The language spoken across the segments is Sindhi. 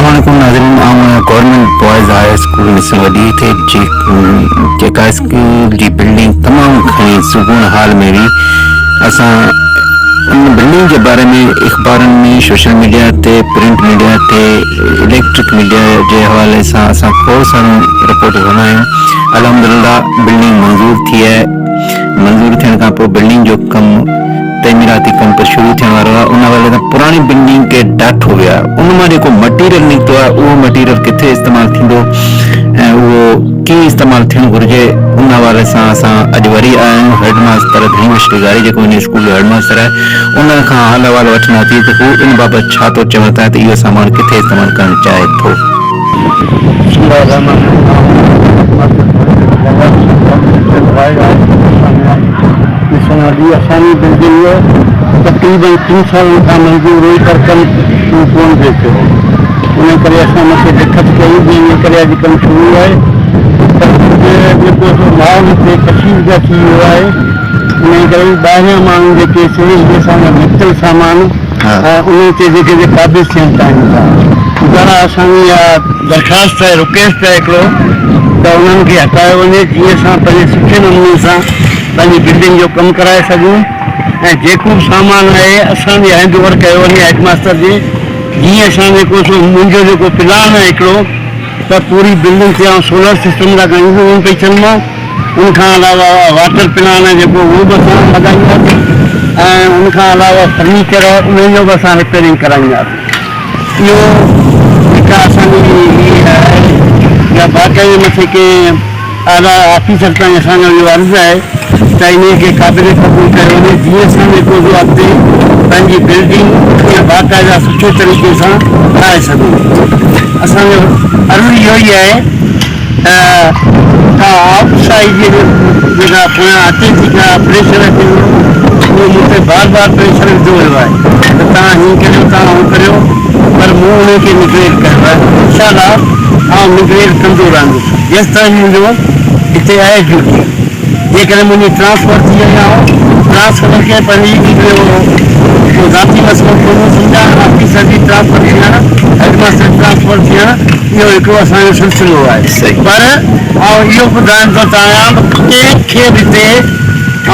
السلام عليڪم ناظرين آئون آهيان گورنمينٽ بوائز هاء اسڪول نسن وڏي تي جيڪا اسڪول جي بلڊنگ تمام گهڻي زبون حال ۾ هئي اسان ان بلڊنگ جي باري ۾ اخبارن ۾ سوشل ميڊيا تي پرنٽ ميڊيا تي اليڪٽرڪ ميڊيا جي حوالي سان اسان کوڙ ساريون رپورٽون ڪندا آهيون الحمدلله بلڊنگ منظور ٿي آهي منظور ٿيڻ کان پوء بلڊنگ جو ڪم تعميراتي ڪم ته شروع ٿيڻ وارو آهي ان حوالي سان پراڻي بلڊنگ کي ڊاٺو ويو آهي ان مان جيڪو مٽيريل نڪتو آهي اهو مٽيريل ڪٿي استعمال ٿيندو ۽ اهو ڪيئن استعمال ٿيڻ گهرجي ان حوالي سان اسان اڄ وري آيا آهيون هيڊ ماستر ڌڻي بخش لغاري جيڪو ان اسڪول جو هيڊ ماستر آهي ان کان حال احوال وٺنداسين ته هو ان بابت ڇا ٿو چوڻ چاهي ته اهو سامان ڪٿي استعمال ڪرڻ چاهي ٿو. بسم الله الرحمٰن الرحيم آئون head master boys high school ڏسڻ وٺي اسان جي بلڊنگ تقريبن ٽن سالن کان منظور هئي پر ڪم شروع ڪونه پئي ٿيو ان ڪري اسان مٿي لکت ڪئي جنهن جي ڪري اڄ ڪم شروع آهي پر ڪجهه جيڪو سو ماحول هتي ڪشيدگي ٿي ويو آهي ان ڪري ٻاهريان ماڻهو جيڪي سي اهي اسان جا نڪتل سامان انهي تي جيڪي سي قابض ٿيڻ چاهين ٿا خدارا اسان جي اها درخواست آهي رڪويسٽ آهي هڪڙو ته انهن کي هٽايو وڃي جيئن اسان پنهنجي سٺي نموني سان پنهنجي بلڊنگ جو ڪم ڪرائي سگهون ۽ جيڪو به سامان آهي اسان جي هينڊ اوور ڪيو وڃي هيڊ ماستر جي جيئن اسان جيڪو سو منهنجو جيڪو پلان آهي هڪڙو ته پوري بلڊنگ تي آئون سولر سسٽم لڳائيندس پئي چوندومانو ان کان علاوه واٽر پلان آهي جيڪو اهو به اسان لڳائينداسين ۽ ان کان علاوه فرنيچر آهي انهن جو به اسان رپيئرنگ ڪرائينداسين اهو جيڪا اسان جي هي آهي يا باقاعدي مٿي ڪنهن اعليٰ آفيسر تائين اسان جو اهو عرض آهي ته انهيء کي قابل قبول ڪيو وڃي جيئن اسان جيڪو سو اڳتي پنهنجي بلڊنگ ائين باقاعده سٺي طريقي سان ٺاهي سگهون. اسان جو عرض اهو ئي آهي ته ڪا آئوٽ سائيڊ جي جيڪا پويان اچي ٿي ڪا پريشر اچي ٿو اهو مون تي بار بار پريشر وڌو ويو آهي ته توهان هيئن ڪريو توهان هون ڪريو پر مون انهي کي نگليڪٽ ڪيو آهي انشاء الله آئون نگليڪٽ ڪندو رهندس. جيستائين منهنجو هتي آهي ڊيوٽي جيڪڏهن منهنجي ٽرانسفر ٿي وئي آئون ٽرانسفر کي پنهنجي هڪڙو ڪو ذاتي مسئلو ڪونه سمجهان آفيسر جي ٽرانسفر ٿيڻ هيڊ ماستر جي ٽرانسفر ٿيڻ اهو هڪڙو اسان جو سلسلو آهي پر آئون اهو ٻڌائڻ ٿو چاهيان ته ڪنهن کي به هتي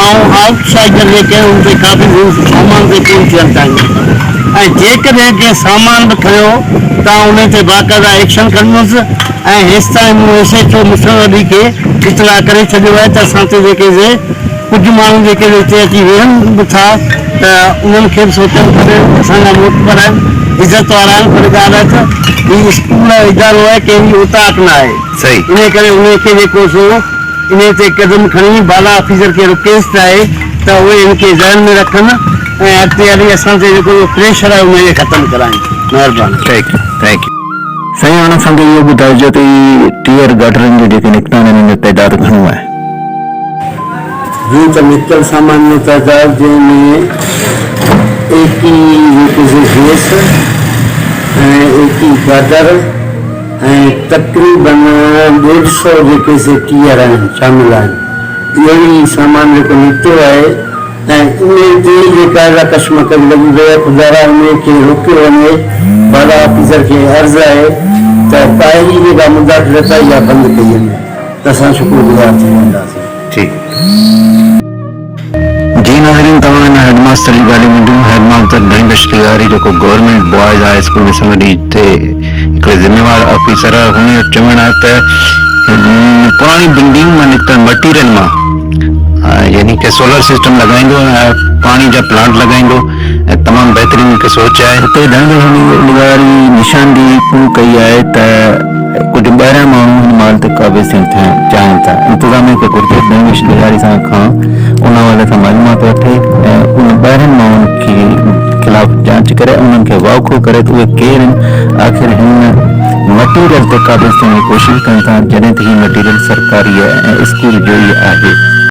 آئون آئوٽ سائيڊر جيڪي آهن ان تي قابض سامان تي ڪونه ٿيڻ چاهيندس ۽ جيڪڏهن ڪنهن سامان به کنيو ته آئون ان تي باقاعده ايڪشن کڻندس ۽ هيستائين مون S H O Misar Ali کي اطلاع ڪري ڇڏيو آهي ته اسان تي جيڪي سي ڪجهه ماڻهو جيڪي هتي اچي ويهن به ٿا ته انهن کي به سوچڻ کپي اسان جا معتبر آهن عزت وارا آهن پر ڳالهه آهي ته هي اسڪول ۽ ادارو آهي ڪنهن جي اوطاق نه آهي انهي ڪري انهي کي جيڪو سو انهي تي قدم کڻي بالا آفيسر کي رڪويسٽ آهي ته اهي ان کي ذهن ۾ رکن ۽ اڳتي هلي اسان تي جيڪو اهو پريشر آهي انهي کي ختم ڪرائين مهرباني. Thank you. سائين هاڻ اسان کي اهو ٻڌائجو ته هي ٽيئر گاڊرن جو جيڪي نڪتا آهن انهن جو تعداد گهڻو آهي؟ جيئن ته نڪتل سامان جو تعداد جنهن ۾ ايڪيهه جيڪي سي گيس ۽ ايڪيهه گاڊر ۽ تقريبن ڏيڍ سئو جيڪي سي ٽيئر آهن شامل آهن اهو ئي سامان جيڪو نڪتو آهي ۽ انهيء تي ئي بيقاعده ڪشمڪش لڳي وئي آهي، خدارا انهيء کي روڪيو وڃي، بالا آفيسر کي عرض آهي ته ٻاهرين جيڪا مداخلت آهي اها بند ڪئي وڃي ته اسان شڪر گذار ٿي وينداسين. ٺيڪ. جي ناظرين توهان هن هيڊ ماستر جون ڳالهيون ٻڌيون، هيڊ ماستر ڌڻي بخش لغاري جيڪو گورنمينٽ بوائز هاء اسڪول ۾ سمنڊي تي هڪڙي ذميوار آفيسر آهي هن جو چوڻ آهي ته پراڻي بلڊنگ مان نڪتل مٽيريل مان يعني ڪي سولر سسٽم لڳائيندو ۽ پاڻي جا پلانٽ لڳائيندو ۽ تمام بهترين هڪ سوچ آهي. هتي ڌڻ لغاري نشاندهي پڻ ڪئي آهي ته ڪجهه ٻاهريان ماڻهو هن مال تي قابض ٿيڻ چاهين ٿا. انتظاميه کي گهرجي ته ڌڻ لغاري سان کان ان حوالي سان معلومات وٺي ۽ ان ٻاهرين ماڻهن کي خلاف جاچ ڪري ۽ انهن کي واکو ڪري ته اهي ڪير آهن آخر هن مٽيريل تي قابض ٿيڻ جي ڪوشش ڪن ٿا جڏهن ته هي مٽيريل سرڪاري ۽ اسڪول جو ئي آهي.